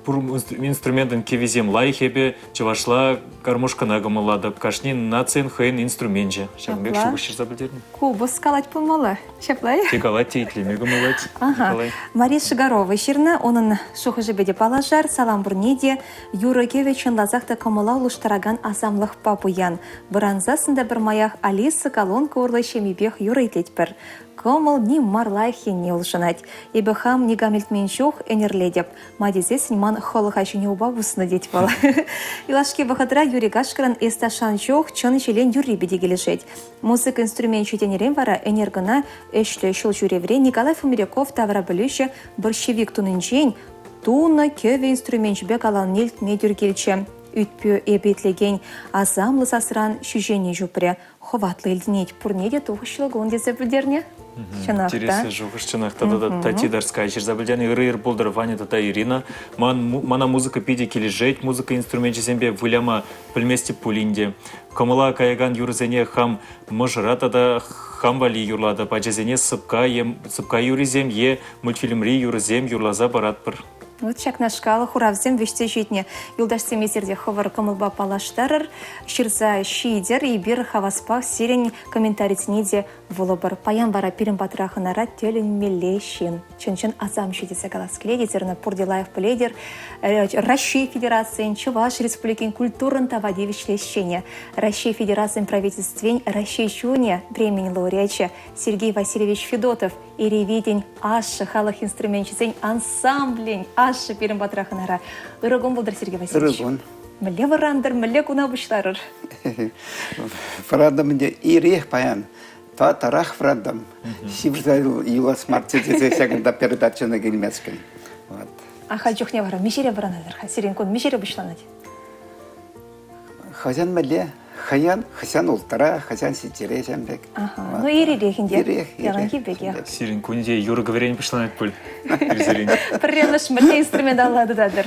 пур инструментӑн кӗввисем лайӑх эпӗ чӑвашла гармошкӑна кӑмӑллатӑп. Кашни нацин хӑйӗн инструменчӗ. Ҫакӑн пек шухӑш ҫырса пӗлтернӗ. Купӑс калать пулмалла. Ҫапла-и? Те калать, те итлеме кӑмӑллать. Ага. Николай. Мария Шигарова ҫырнӑ. Унӑн шухӑшӗпе те паллашар. Салам пурне те. Юрӑ-кӗвӗ чӑнласах та кӑмӑла улӑштаракан асамлӑхпа пуян. Вӑрансассӑн та пӗрмаях Алиса колонка урлӑ ҫемйипех юрӑ итлетпӗр. Кӑмӑл ним мар лайӑх енне улшӑнать. Эпӗ хам никам илтмен чух ӗнерлетӗп. Ма тесессӗн ман хӑлӑха ҫине упа пуснӑ тет вӑл. Юлашки вӑхӑтра Юрий Кашкӑрӑн Эс ташшан чух чӑн ҫӗлен юррипе те килӗшет. Музыка инструменчӗ тенӗрен вара ӗнер кӑна ӗҫлӗ ҫул ҫӳревре Николай Фомиряков таврапӗлӳҫӗ борщевик тунинчен тунӑ кӗвӗ инструменчӗпе каланине илтме тӳр килчӗ. Ӳт-пӳ эпӗ итлекен асамлӑ сасран ҫӳҫене ҫупрӗ. Хӑватлӑ илтӗнет. Пурне те тухӑҫлӑ кун тесе пӗлтернӗ. Чӑнах та. Интереслӗ шухӑш чӑнах та. Тата Тати Дарская ҫырса пӗлтернӗ. Ырӑ ир пултӑр, Ваня тата Ирина. Ман, мана музыка питӗ килӗшет. Музыка инструменчӗсемпе выляма пӗлместӗп пулин те. Кӑмӑла каякан юрӑсене хам мӑшӑра тата хам валли юрлатӑп. Ачасене сӑпка е сӑпка юррисем е мультфильмри юрӑсем юрласа паратпӑр. Вот ҫакнашкал хуравсем вӗҫсе ҫитнӗ. Юлташсем эсир те хӑвӑр кӑмӑлпа паллаштарӑр, ҫырса ҫитӗр. Эпир хаваспах сирӗн комментарисене те вулӑпӑр. Паян вара пирӗн патра хӑнара тӗлӗнмелле ҫын. Чӑн-чӑн асамҫӑ тесе калас килет. Эсир ӑна пурте лайӑх пӗлетӗр. Раҫҫей Федерацийӗн Чӑваш Республикин культурӑн тава тивӗҫлӗ ӗҫченӗ, Раҫҫей Федерацийӗн правительствин Раҫҫей чунӗ премийӗн лауреачӗ Сергей Васильевич Федотов Эревитӗн ашшӗ халӑх инструменчӗсен ансамблӗн ашшӗ пирӗн патра хӑнара. Ырӑ кун пултӑр, Сергей Васильевич. Ырӑ кун. Мӗнле вӑрантӑр, мӗнле куна пуҫларӑр? Вӑрантӑм ӗнтӗ ирех паян. Татарах вӑрантӑм. Ҫывӑрса юлас марччӗ тесе ҫакӑнта передачӑна килмешкӗн. Вот. Ахаль чухне вара миҫере вӑранатӑр-ха? Сирӗн кун миҫере пуҫланать? Хӑҫан мӗнле? Хӑян, хӑҫан улттӑра, хӑҫан ҫиччӗре ҫам пек. Ага. Ну, ирех ӗнтӗ. Ирех, Яланхи пекех. Сирӗн кунӗ юрӑ кӗвӗрен пуҫланать пуль. Ирсерен. Пӗрремӗш мӗнле инструмент алла тытатӑр?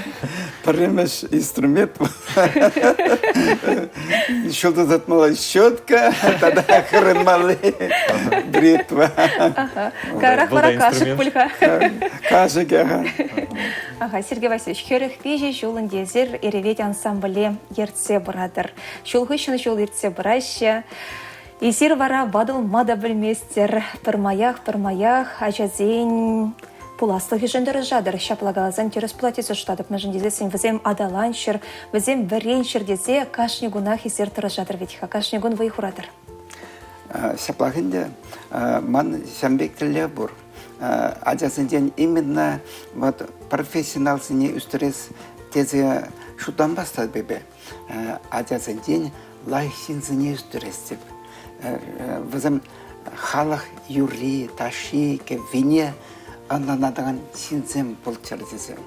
Пӗрремӗш инструмент ҫутӑ тытмалли щетка тата хырӑнмалли бритва. Ага. Каярах вара кашӑк пуль-ха. Кашӑкӗ, ага. Ага, Сергей Васильевич, 43 ҫул ӗнтӗ эсир Эревет ансамбле ертсе пыратӑр. Ҫул хыҫҫӑн ҫул иртсе пыраҫҫӗ. Эсир вара ватӑлма та пӗлместӗр. Пӗрмаях, пӗрмаях ачасен пуласлӑхӗшӗн тӑрӑшатӑр. Ҫапла каласан тӗрӗс пулать тесе шутлатӑп. Мӗншӗн тесессӗн вӗсем аталанччӑр, вӗсем вӗренччӗр тесе кашни кунах эсир тӑрӑшатӑр вӗт-ха, кашни кун вӑй хуратӑр. Ҫаплах ӗнтӗ ман ҫавӑн пек тӗллев пур. Ачасенчен именно вот профессионалсене ӳстерес тесе шутланмастӑп эпӗ. Ачасенчен лайӑх ҫынсене ӳстерес теп. Вӗсем халӑх юрри, ташши, кӗввине ӑнланакан ҫынсем пулччӑр тесе.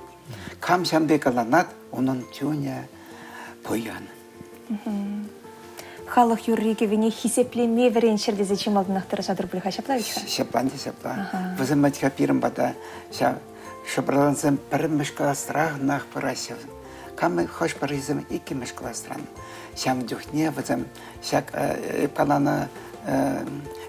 Кам ҫавӑн пек ӑнланать, унӑн чунӗ пуян. Халӑх юрри-кӗввине хисеплеме вӗренччӗр тесе чи малтанах тӑрӑшатӑр пуль-ха, ҫапла вӗт-ха? Ҫапла ӗнтӗ, ҫапла. Вӗсем вӗт-ха пирӗн пата ҫав шӑпӑрлансем пӗрремӗш класранах пыраҫҫӗ. Кам хӑш-пӗрисем иккӗмӗш класран. Ҫавӑн чухне вӗсем ҫак эп каланӑ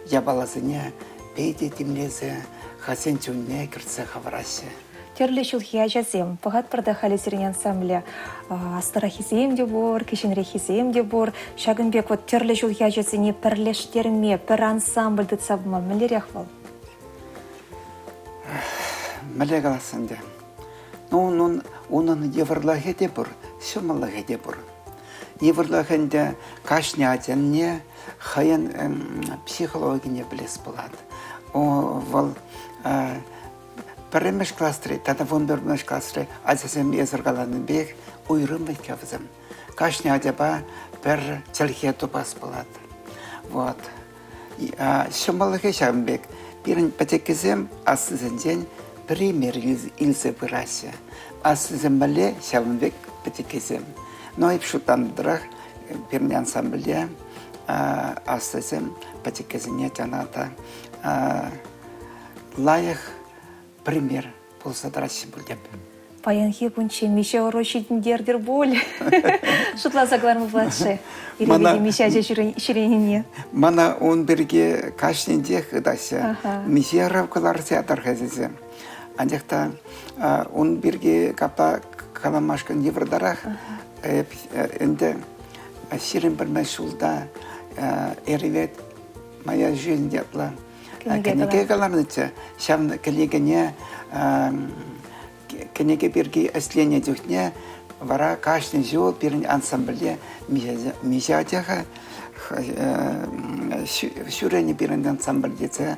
япаласене питӗ тимлесе хӑйсен чунне кӗртсе хӑвараҫҫӗ. Тӗрлӗ ҫулхи ачасем. Пӑхатпӑр та халӗ сирӗн ансамбле. Аслӑраххисем те пур, кӗҫӗнреххисем те пур. Ҫакӑн пек вот тӗрлӗ ҫулхи ачасене пӗрлештерме, пӗр ансамбль тытса пыма мӗнлерех вӑл? Мӗнле калас ӗнтӗ? Ну, унӑн, унӑн йывӑрлӑхӗ те пур, ҫӑмӑллӑхӗ те пур. Йывӑрлӑх ӗнтӗ кашни ачанне хӑйӗн психологине пӗлес пулать. Вӑл Пӗрремӗш класри тата вунпӗрмӗш класри ачасем эсӗр каланӑ пек уйрӑм вӗт-ха вӗсем. Кашни ачапа пӗр чӗлхе тупас пулать. Вот. Ҫӑмӑллӑхӗ ҫавӑн пек. Пирӗн пӗчӗккисем аслисенчен пример илсе пыраҫҫӗ. Аслисем мӗнле, ҫавӑн пек пӗчӗккисем. Но эп шутланӑ тӑрӑх пирӗн ансамбльте аслисем пӗчӗккисене чана та лайӑх пример пулса тӑраҫҫӗ пуль теп. Паянхи кунччен миҫе ӑру ҫитӗнтертӗр пуль? Шутласа кӑларма пулать-ши? Мана, миҫе ача ҫӳренине? Мана ун пирки кашнинчех ыйтаҫҫӗ. Миҫе ӑру кӑларса ятӑр-ха тесе. Анчах та ун пирки капла каламашкӑн йывӑртарах. Эп ӗнтӗ 21 ҫулта Эревет моя жизнь ятлӑ кӗнеке кӑларнӑччӗ. Ҫав кӗнекене кӗнеке пирки ӗҫленӗ чухне. Вара кашни ҫул пирӗн ансамбльте миҫе ача-ха ҫӳренӗ пирӗн ансамбль тесе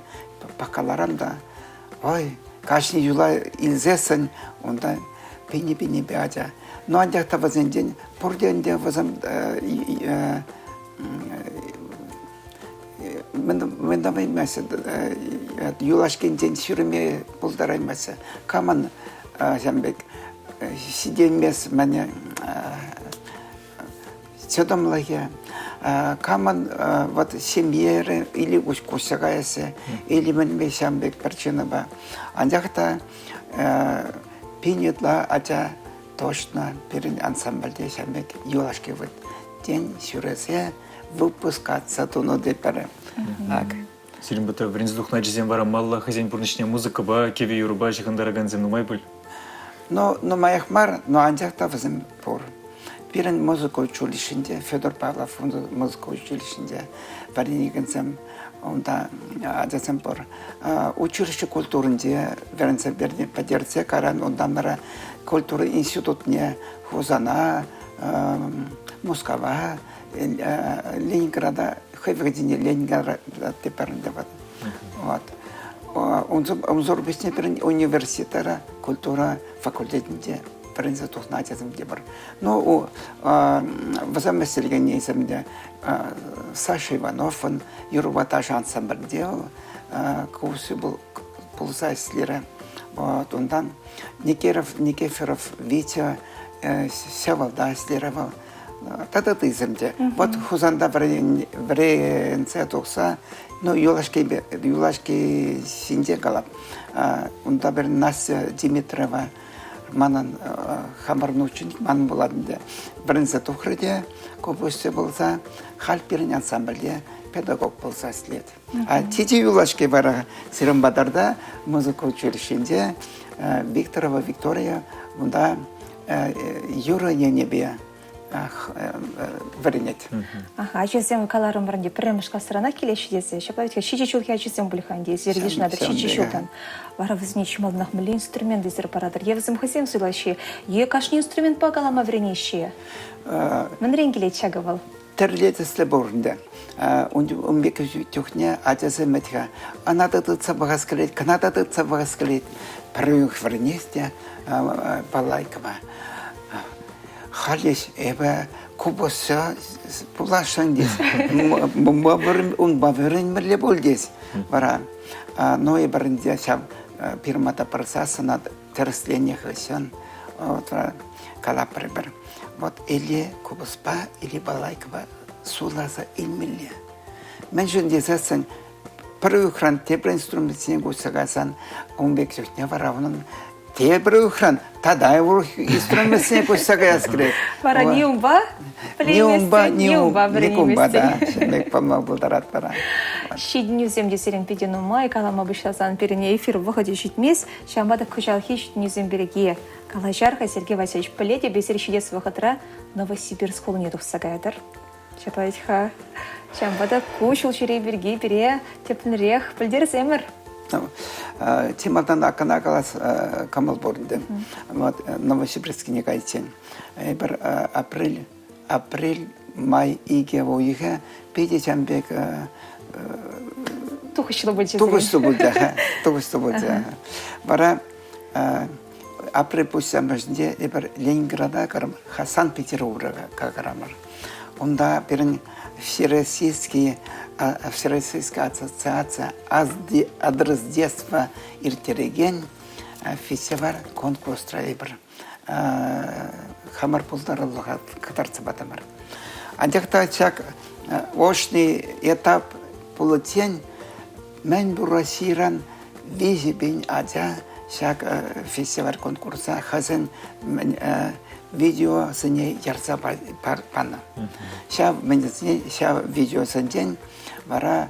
пӑхкаларам та ой, кашни ҫула илсессӗн унта пинӗ-пинӗпе ача. Ну, анчах та вӗсенчен пурте ӗнтӗ вӗсем мӗн тӑваймаҫҫӗ, юлашкинчен ҫӳреме пултараймаҫҫӗ. Камӑн ҫавӑн пек ҫитӗнмест мӗне чӑтӑмлӑхӗ, камӑн вот ҫемьере или куҫса каясси, или мӗнпе ҫавӑн пек причинӑпа. Анчах та пин ытла ача точно пирӗн ансамбльте ҫавӑн пек юлашки вот тен ҫӳресе выпускаться тунӑ тетпӗр. Так. Сирӗн патра вӗренсе тухнӑ ачасем вара малла хӑйсен пурнӑҫне музыкӑпа, кӗвӗ-юрӑпа ҫыхӑнтаракансем нумай пуль? Ну, нумаях мар, но анчах та вӗсем пур. Пирӗн музыка училищинче, Федор Павлов музыка училищинче вӗренекенсем унта ачасем пур. Училище культуринче вӗренсе пӗтерсе кайран унтан вара культура институтне Хусана, Мускава, Ленинграда хӑй вӑхӑтӗнче Ленинграда тепӗрӗнте вот. Вот. Унсӑр пуҫне пирӗн университетра культура факультетӗнче вӗренсе тухнӑ ачасем те пур. Ну, вӗсем ӗҫлекеннисем те Саша Ивановӑн юрӑпа ташӑ ансамбльте вӑл курсы пулса ӗҫлерӗ. Вот, унтан Никеров, Никифоров Витя Севалта ӗҫлерӗ вӑл. Тата ыттисем те. Вот Хусанта вӗренсе тухса, ну, юлашки, юлашки ҫинче калап. Унта пӗр Настя Димитрова манӑн хамӑрӑн ученик ман пулать ӗнтӗ. Вӗренсе тухрӗ те, купӑсҫӑ пулса, халь пирӗн ансамбльте педагог пулса ӗҫлет. А тете юлашки вара сирӗн патӑрта музыка училищинче Викторова Виктория унта юрӑ енӗпе вӗренет. Аха, ачасем каларӑмӑр ӗнтӗ пӗрремӗш класранах килеҫҫӗ тесе. Ҫапла вӗт-ха ҫичӗ ҫулхи ачасем пуль-ха ӗнтӗ эсир йышӑнатӑр ҫичӗ ҫултан. Вара вӗсене чи малтанах мӗнле инструмент эсир паратӑр? Е вӗсем хӑйсем суйлаҫҫӗ, е кашни инструментпа калама вӗренеҫҫӗ? Мӗнрен килет ҫакӑ вӑл? Тӗрлӗ тӗслӗ пур ӗнтӗ. Ун пек чухне ачасем вӗт-ха ӑна та тытса пӑхас килет, кӑна та тытса пӑхас килет. Пӗр уйӑх вӗренес те балалайкӑпа. Халӗ эпӗ купӑсҫӑ пуласшӑн тес. Унпа вӗренмелле пуль тес. Вара ну эпир ӗнтӗ ҫав фирма та парсассӑн тӗрӗсленӗ хыҫҫӑн вот калапӑр пӗр. Вот или купӑспа, или балалайкӑпа суйласа илмелле. Мӗншӗн тесессӗн пӗр уйӑхран тепӗр инструментсене куҫса кайсан ун пек чухне вара унӑн тепӗр уйӑхран тата урӑх инструментсене куҫса каяс килет. Вара ни унпа ни унпа, ни унпа вӗренейместӗн. да, ҫын пулма пултарать вара. Ҫитӗнӳсем те сирӗн питӗ нумай калама пуҫласан пирӗн эфир вӑхӑчӗ ҫитмест. Ҫавӑнпа та кӑҫалхи ҫитӗнӳсем пирки калаҫар-ха, Сергей Васильевич. Пӗлетӗп, эсир ҫитес вӑхӑтра Новосибирск хулине тухса каятӑр. Ҫапла вӗт-ха. Ҫавӑнпа та ку ҫул ҫӳрев пирки пире тӗплӗнрех пӗлтерсемӗр. Чи малтан кӑна калас кӑмӑл пур ӗнтӗ. Вот Новосибирскине кайиччен. Эпир апрель, апрель, май икӗ уйӑхӗ питӗ ҫам пек тухӑҫлӑ пулчӗ. Тухӑҫлӑ пулчӗ. Тухӑҫлӑ пулчӗ. Вара апрель пуҫламӑшӗнче эпир Ленинграда кӑрӑмӑр, Санкт-Петербурга кӑрамӑр. Унта пирӗн Всероссийский, Всероссийская ассоциация адрес детства ирттерекен фестиваль конкурсра эпир хамӑр пултарулӑха кӑтартса патӑмӑр. Анчах та ҫак очный этап пуличчен мӗн пур Российӑран 3000 ача ҫак фестиваль конкурса хӑйсен видеосене ярса панӑ. Ҫав мӗнсене ҫав видеосенчен вара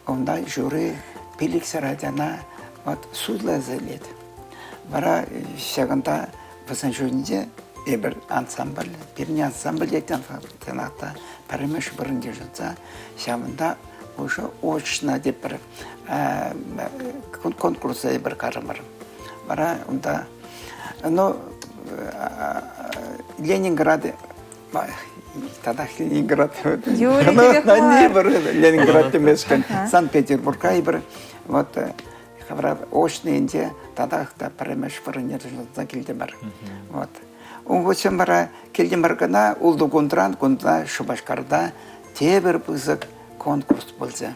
унта жюри пилӗксӗр ачана вот суйласа илет. Вара ҫакӑнта вӗсен шутӗнче эпир ансамбль, пирӗн ансамбль тет та пӗрремӗш вырӑн йышӑнса ҫавӑнта уже очно тепӗр конкурса эпир карӑмӑр. Вара унта ну. Ленинград татах Ленинград. Юрий Ленинград темешкӗн. Санкт-Петербургра эпир вот хавра очнӑйӗнче татах та пӗрремӗш вырӑн йышӑнса килтӗмӗр. Вот. Ун хыҫҫӑн вара килтӗмӗр кӑна ултӑ кунтран кунта Шупашкарта тепӗр пысӑк конкурс пулчӗ.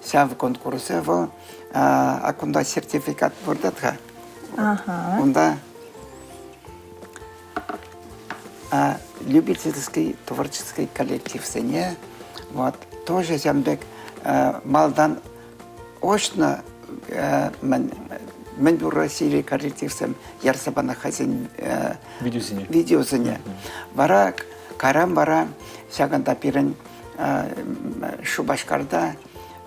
Ҫав конкурсӗ вӑл а кунта сертификат выртать-ха. Унта любительский творческий коллективсене вот тоже ҫавӑн пек малтан очно мӗн пур Российри коллективсем ярса панӑ хӑйсен видеосене. видеосене. Вара кайран вара ҫакӑнта пирӗн Шупашкарта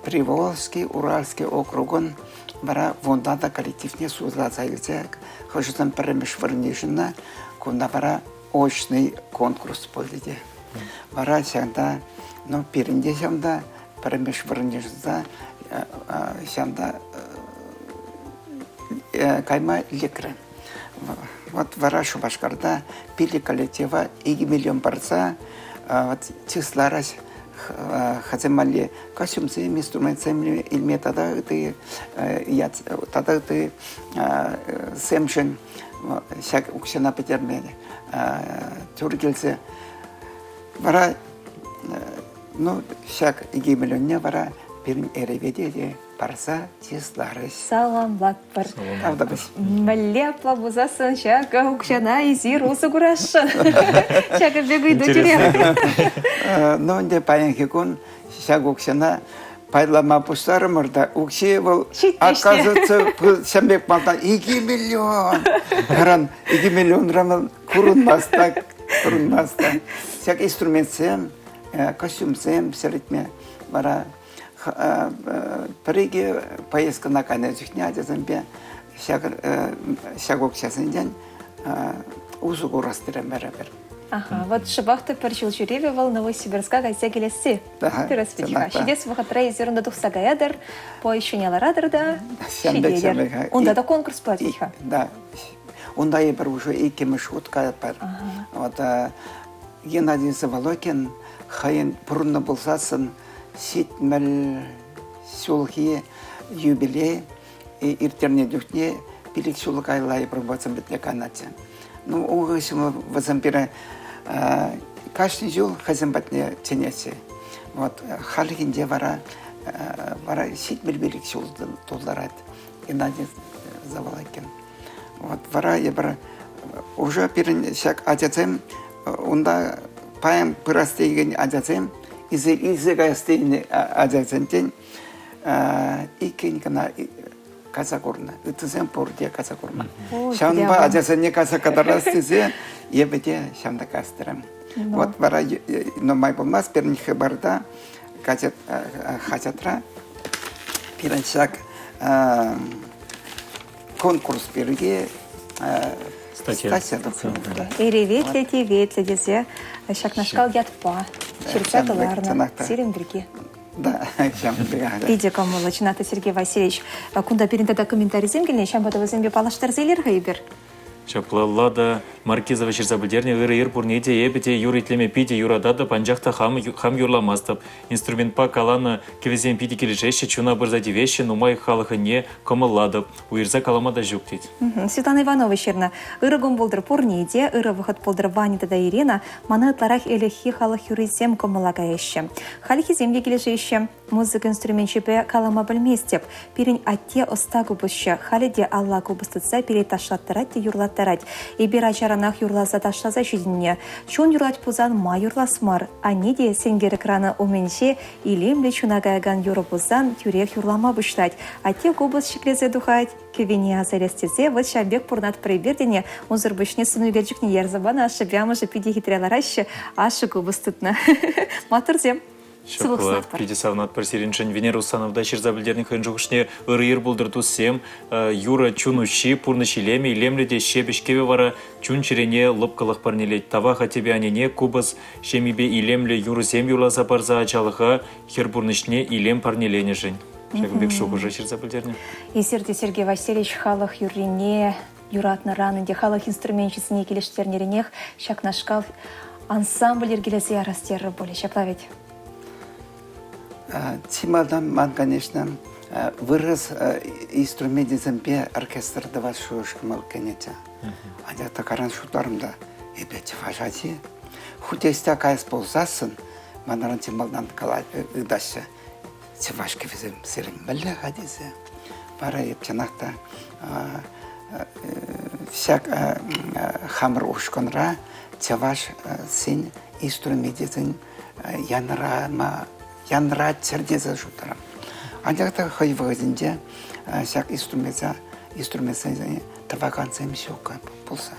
Приволжский, Уральский округӑн вара вунта та коллективне суйласа илсе хӑшӗсем пӗрремӗш вырӑн йышӑннӑ, кунта вара очный конкурс пулчӗ те. Вара ҫакӑнта, ну, пирӗн те ҫавӑнта пӗрремӗш вырӑн йышӑнса ҫавӑнта кайма лекрӗ. Вот вара Шупашкарта пилӗк коллектива 2 миллион парса вот чысларӗҫ хӑйсем валли костюмсем, инструментсем илме тата ытти тата ытти семшӗн ҫак укҫана пӗтерме тӳр килсе. Вара ну, ҫак 2 миллионне вара пирӗн эревете те парса чысларӗҫ. Саламлатпӑр. Тавтапуҫ. Мӗнле апла пулсассӑн ҫакӑ укҫана эсир усӑ курасшӑн? Ҫакӑн пек ыйту тӳрех. Ну, ӗнтӗ паянхи кун ҫак укҫана пайлама пуҫларӑмӑр та укҫи вӑл оказывается ҫам пек малтан 2 миллион. Каран 2 миллионран вӑл курӑнмасть та, курӑнмасть та. Ҫак инструментсем, костюмсем сӗрӗтме вара пӗр-икӗ поездкӑна кайнӑ чухне ачасемпе ҫак, ҫак укҫасенчен усӑ курас терӗмӗр эпир. Аха, вот шӑпах та пӗр ҫул ҫӳревӗ вӑл Новосибирска кайса килесси. Тӗрӗс вӗт-ха. Ҫитес вӑхӑтра эсир унта тухса каятӑр, поезд ҫине ларатӑр та ҫитетӗр. Унта та конкурс пулать вӗт-ха. Да. Унта эпир уже иккӗмӗш хут каятпӑр. Вот Геннадий Заволокин хӑйӗн пурӑннӑ пулсассӑн 70 ҫулхи юбилей ирттернӗ чухне пилӗк ҫул каялла эпир вӗсем патне канатчӗ. Ну, ун хыҫҫӑн вӗсем пире кашни ҫул хӑйсем патне чӗнеҫҫӗ. Вот хальхинче вара вара 75 ҫул тултарать Геннадий Заволокин. Вот вара эпир уже пирӗн ҫак ачасем унта паян пырас текен ачасем илсе, илсе каяс тенӗ ачасенчен иккӗн кӑна кайса курнӑ. Ыттисем пурте кайса курман. Ҫавӑнпа ачасене кайса кӑтарас тесе эпӗ те ҫавӑнта кастӑрӑм. Вот вара нумай пулмасть пирӗн хыпарта газет хаҫатра пирӗн ҫак конкурс пирки статья тухнӑ. Эреветлӗ теветлӗ тесе ҫакнашкал ятпа ҫырса кӑларнӑ сирӗн пирки. Да, ҫавӑн пекех. Питӗ кӑмӑллӑ, чӑнах та, Сергей Васильевич. Кунта пирӗн тата комментарисем килнӗ, ҫавӑнпа та вӗсемпе паллаштарса илер-ха эпир. Ҫапла Лада Маркизова ҫырса пӗлтернӗ ырӑ ир пурне те эпӗ те юр итлеме питӗ юрататӑп, анчах та хам, хам юрламастӑп. Инструментпа каланӑ кӗвӗсем питӗ килӗшеҫҫӗ, чуна пырса тивеҫҫӗ, нумай халӑхӑнне кӑмӑллатӑп. Уйӑрса калама та ҫук, тет. Светлана Иванова ҫырнӑ. Ырӑ кун пултӑр пурне те, ырӑ вӑхӑт пултӑр Ваня тата Ирина. Мана ытларах ӗлӗкхи халӑх юррисем кӑмӑла каяҫҫӗ. Хальхисем те килӗшеҫҫӗ. Музыка инструменчӗпе калама пӗлместӗп. Пирӗн атте ӑста купӑсҫӑ. Халӗ те алла купӑс тытса пире ташлаттарать те юрлаттарать. Эпир ачаранах юрласа ташласа ҫитӗннӗ. Чун юрлать пулсан ма юрлас мар? Анне те сенкер экрана умӗнче илемлӗ чуна каякан юрӑ пулсан тӳрех юрлама пуҫлать. Атте купӑс ҫӗклесе тухать, кӗвене аса илес тесе вӑт ҫав пек пурӑнатпӑр эпир тенӗ. Унсӑр пуҫне сӑн ӳкерчӗкне ярса панӑ ашшӗпе амӑшӗ питӗ хитре лараҫҫӗ. Ашшӗ купӑс тытнӑ. Маттурсем. Ҫапла, питӗ савӑнатпӑр сирӗншӗн. Венера Усановна ҫырса пӗлтернӗ хӑйӗн шухӑшне ырӑ ир пултӑр туссем. Юрӑ чун уҫҫи, пурнӑҫ илемӗ, илемлӗ те ҫепӗҫ кӗвӗ вара чун-чӗрене лӑпкӑлӑх парнелет. Тавах аттепе аннене купӑс ҫемйипе илемлӗ юрӑсем юрласа парса ачалӑха, хӗр пурнӑҫне илем парнеленӗшӗн. Ҫакӑн пек шухӑша ҫырса пӗлтернӗ. Эсир те, Сергей Васильевич, халӑх юррине. юратнӑран ӗнтӗ халӑх инструменчӗсене килӗштернӗренех ҫакнашкал ансамбль йӗркелесе ярас терӗр пулӗ, ҫапла вӗт? Чи малтан ман, конечно, вырӑс инструменчӗсемпе оркестр тӑвас шухӑш кӑмӑл кӗнӗччӗ. Анчах та каран шутларӑм та, эпӗ чӑваш ачи. Хуть ӑҫта каяс пулсассӑн, манран чи малтан ыйтаҫҫӗ, чӑваш кӗвӗсем сирӗн мӗнле-ха тесе. Вара эп чӑнах та ҫак хамӑр ушкӑнра чӑвашсен инструменчӗсен янрама янраччӑр тесе шутларӑм. Анчах та хӑй вӑхӑтӗнче ҫак инструментсене тӑвакансем ҫук пулса.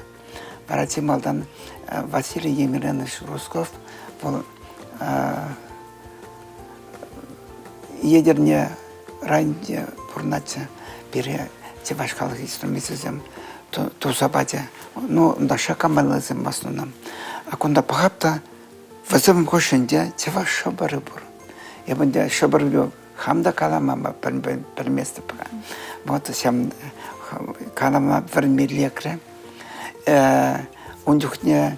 Вара чи малтан Василий Емельянович Руссков вӑл Етӗрне районӗнче пурӑнатчӗ. Пире чӑваш халӑх инструменчӗсем туса пачӗ. Ну, унта шаккамаллисем в основном. А кунта пӑхап та вӗсем хушшинче чӑваш шӑпӑрӗ пур. Эп ӗнтӗ шӑпӑр хам та калама пӗлместӗп-ха. Вот ҫав калама вӗренме лекрӗ. Ун чухне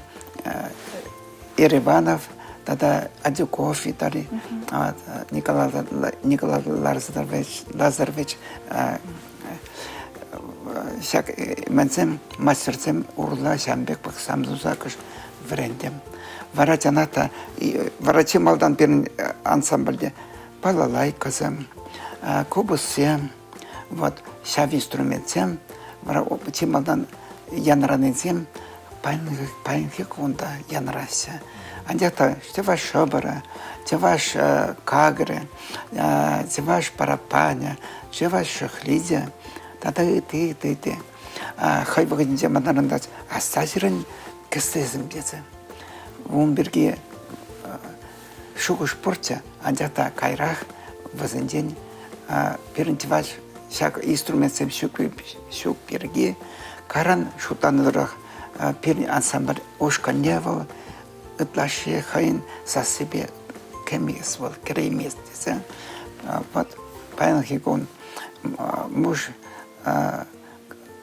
Ереванов тата Адюков Виталий, Николай, Николай Лазарович, Лазарович ҫак мӗнсем мастерсем урла ҫавӑн пек пӑхсам туса кӑшт вӗрентӗм. Вара чӑнах та вара чи малтан пирӗн ансамбльте балалайкӑсем, купӑссем, Вот ҫав инструментсем вара чи малтан янранисем паянхи кун та янраҫҫӗ. Анчах та чӑваш шӑпӑрӗ, чӑваш какӑрӗ, чӑваш параппанӗ, чӑваш шӑхличӗ тата ытти, ытти, ытти. Хӑй вӑхӑтӗнче манран та аста сирӗн кӗслесем тесе. Ун пирки шухӑш пурччӗ, анчах та кайрах вӗсенчен пирӗн чӑваш ҫак инструментсем ҫук, ҫук пирки каран шутланӑ тӑрӑх пирӗн ансамбль ушкӑнне вӑл ытлашши хӑйӗн сассипе кӗмест вӑл, кӗреймест тесе. Вот паянхи кун муж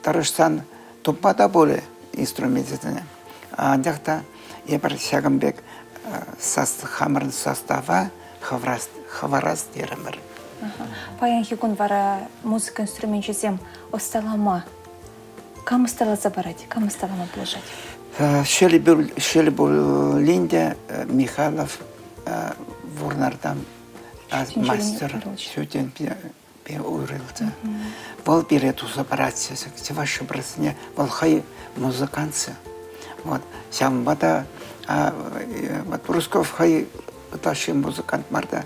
тӑрӑшсан тупма та пулӗ инструменчӗсене. Анчах та эпир ҫакӑн пек хамӑрӑн состава хӑварас терӗмӗр. Паянхи кун вара музыка инструменчӗсем ӑсталама кам ӑсталаса парать, кам ӑсталама пулӑшать? Шел пулин те Михайлов Вурнартан мастер ҫутӗнче уйрӑлчӗ. Вӑл пире туса паратчӗ чӑваш шӑпӑрсене. Вӑл хӑй музыкантчӗ. Вот. Ҫавӑнпа та вот Руссков хӑй ытлашши музыкант мар та.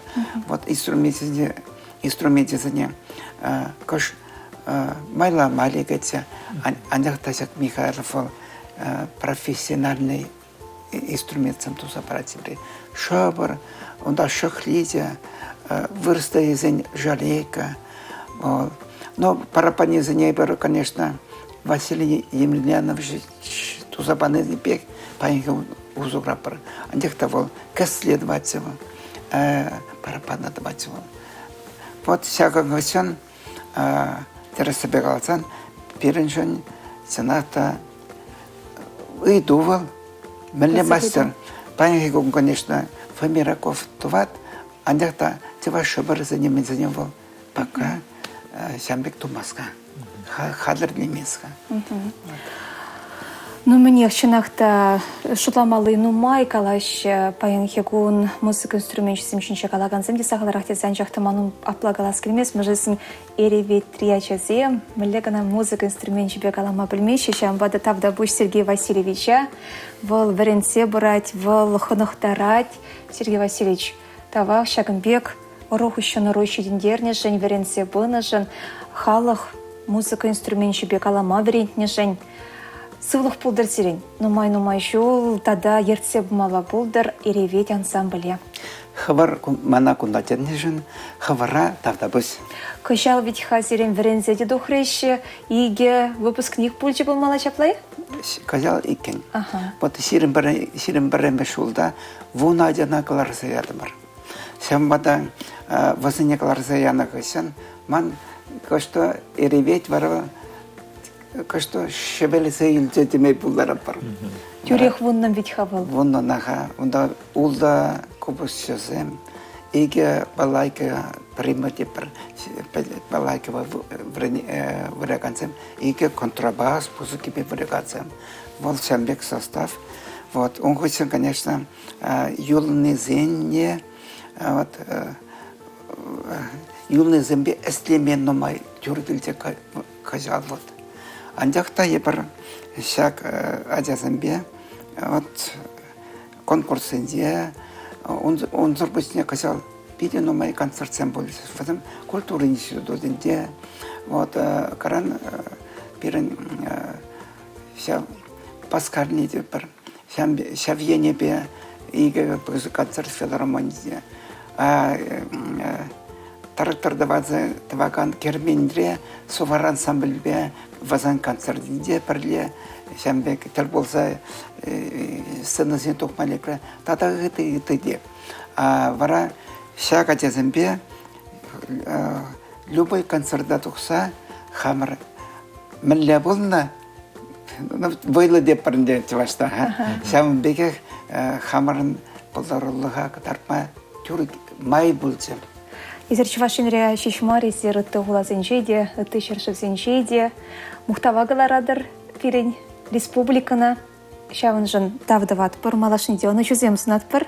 Вот инструменчӗсене, инструменчӗсене кӑш майлама лекетчӗ. Анчах та ҫак Михайлов вӑл профессиональный инструментсем туса парать пире. Шӑпӑр, унта шӑхличӗ, вырӑс тесен жалейка. Вот. Но параппанӗсене эпир, конечно, Василий Емельянович туса пани пек паянхи усӑ куратпӑр. Анчах та вӑл кӗсле тӑватчӗ вӑл, параппана тӑватчӗ вӑл. Вот ҫакӑн хыҫҫӑн тӗрӗссипе каласан, пирӗншӗн чӑнах та ыйту вӑл. Мӗнле мастер? Паянхи кун, конечно, Фомираков тӑвать, анчах та чӑваш шӑпӑрӗсене мӗнсене вӑл пока ҫавӑн пек тумасть-ха, хатӗрлемест-ха. Ну, мӗнех, чӑнах та шутламалли нумай калаҫҫӗ. Паянхи кун музыка инструменчӗсем ҫинче калакансем те сахалрах тесе, анчах та манӑн апла калас килмест. Мӗншӗн Эреветри ачасем мӗнле кӑна музыка инструменчӗпе калама пӗлмеҫҫӗ, ҫавӑнпа та тавтапуҫ Сергей Васильевича. Вӑл вӗрентсе пырать, вӑл хӑнӑхтарать. Сергей Васильевич, тавах ҫакӑн пек ӑру хыҫҫӑн ӑру ҫитӗнтернӗшӗн, вӗренсе пынӑшӑн, халӑх музыка инструменчӗпе калама вӗрентнӗшӗн. Сывлӑх пултӑр сирӗн. Нумай-нумай ҫул тата ертсе пымалла пултӑр Эревет ансамбле. Хӑвӑр мана кунта чӗннӗшӗн хӑвӑра тавтапуҫ. Кӑҫал вӗт-ха сирӗн вӗренсе те тухрӗҫ. Икӗ выпускник пулчӗ пулмалла ҫапла-и? Кӑҫал иккӗн. Вот 21-мӗш ҫулта вунӑ ачана кӑларса ятӑмӑр. Ҫавӑнпа та вӗсене кӑларса янӑ хыҫҫӑн ман кӑшт эревет вара. кӑшт шӗвелсе илчӗ теме пултаратпӑр. Тӳрех вуннӑн вӗт-ха вӑл. Вуннӑн-ха. Унта ултӑ купӑсҫӑсем, икӗ балалайка прима тепӗр балалайкӑпа вылякансем, икӗ контрабас пусӑккипе вылякансем. Вӑл ҫавӑн пек состав. Вот. Ун хыҫҫӑн, конечно, юлнисене вот, юлнисемпе ӗҫлеме нумай тӳр килчӗ кӑҫал. Вот. Анчах та эпир ҫак ачасемпе вот конкурссенче унсӑр пуҫне кӑҫал питӗ нумай концертсем пулчӗҫ. Вӗсем культура институтӗнче вот каран пирӗн ҫав Паскарни тетпӗр. Ҫав енӗпе икӗ пысӑк концерт филармонийӗ. Трактор тӑвакан керменре Сувар ансамбльпе вӗсен концертӗнче пӗрле ҫавӑн пек тӗл пулса сценӑсене тухма лекрӗ. Тата ытти ытти те. Вара ҫак ачасемпе любой концерта тухса хамӑр мӗнле пулнӑ, вӑйлӑ тетпӗр ӗнтӗ чӑвашла. Ҫавӑн пекех хамӑрӑн пултарулӑха кӑтартма тӳр май пулчӗ. Эсир Чӑваш Енре ҫеҫ мар, эсир ытти хуласенче те, ытти ҫӗршывсенче те мухтава кӑларатӑр пирӗн республикӑна. Ҫавӑншӑн тав тӑватпӑр, малашне те ӑнӑҫусем сунатпӑр.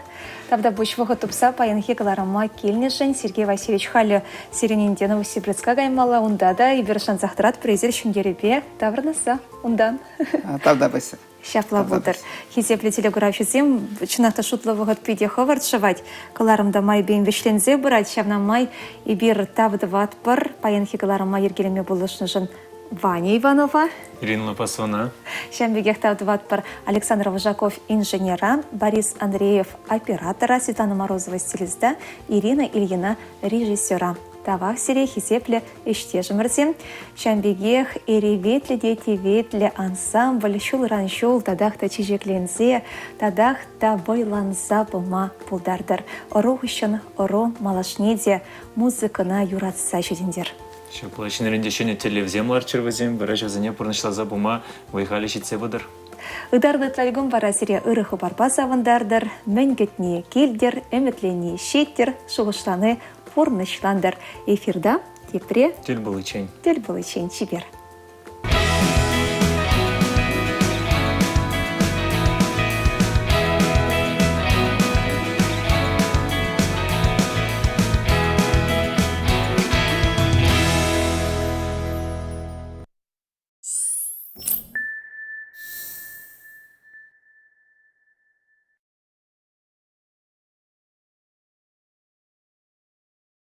Тавтапуҫ вӑхӑт тупса паянхи кӑларӑма килнӗшӗн Сергей Васильевич халӗ сирӗн ӗнтӗ Новосибирска каймалла. Унта та эпир шансах тӑратпӑр, эсир ҫӗнтерӳпе таврӑнасса унтан. Тавтапуҫ. Ҫапла пултӑр. Хисеплӗ телекуравҫӑсем, чӑнах та шутлӑ вӑхӑт питӗ хӑвӑрт шӑвать. Кӑларӑм та майӗпен вӗҫленсе пырать. Ҫавна май эпир тав тӑватпӑр паянхи кӑларӑма йӗркелеме пулӑшнӑшӑн Ваня Иванова. Ирина Лопасовна. Ҫавӑн пекех тав тӑватпӑр Александр Вожаков инженера, Борис Андреев оператора, Светлана Морозова стилиста, Ирина Ильина режиссера. Тавах сире, хисеплӗ ӗҫтешӗмӗрсем. Ҫавӑн пекех эреветлӗ те теветлӗ ансамбль ҫулран ҫул татах та чечекленсе, татах та вӑйланса пыма пултартӑр. Ӑру хыҫҫӑн ӑру малашне те музыкӑна юратса ҫитӗнтер. Ҫапла ҫӗнӗрен те ҫӗнӗ тӗллевсем ларччӑр вӗсем, вара ҫавсене пурнӑҫласа пыма вӑй-халӗ ҫитсе пытӑр. Ытарлӑ ытларикун вара сире ырӑ хыпарпа савӑнтартӑр, мӗн кӗтни килтӗр, ӗмӗтленни ҫиттӗр, шухӑшлани пурнӑҫлантӑр. Эфирта тепре тӗл пуличчен. Тӗл пуличчен чипер.